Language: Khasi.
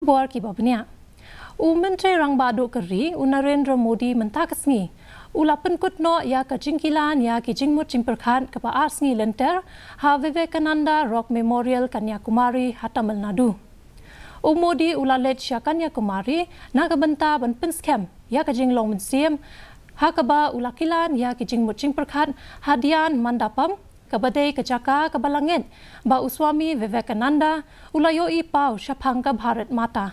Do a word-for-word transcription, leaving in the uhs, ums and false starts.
por kiba bniah. U Myntri Rangbah Duh ka ri, u Narendra Modi, mynta ka sngi u la pynkut noh ïa ka jingkilan ïa ki jingmut jingpyrkhat kaba ar sngi lynter ha Vivekananda Rock Memorial, Kanyakumari, ha Tamil Nadu. U Modi u la leit sha Kanyakumari na ka bynta ban pynskhem ïa ka jinglong mynsiem ha kaba u la kilan ïa ki jingmut jingpyrkhat ha Dhyan Mandapam, kaba dei ka jaka kaba la ngeit ba u Swami Vivekananda u la ïohi paw shaphang ka Bharat Mata.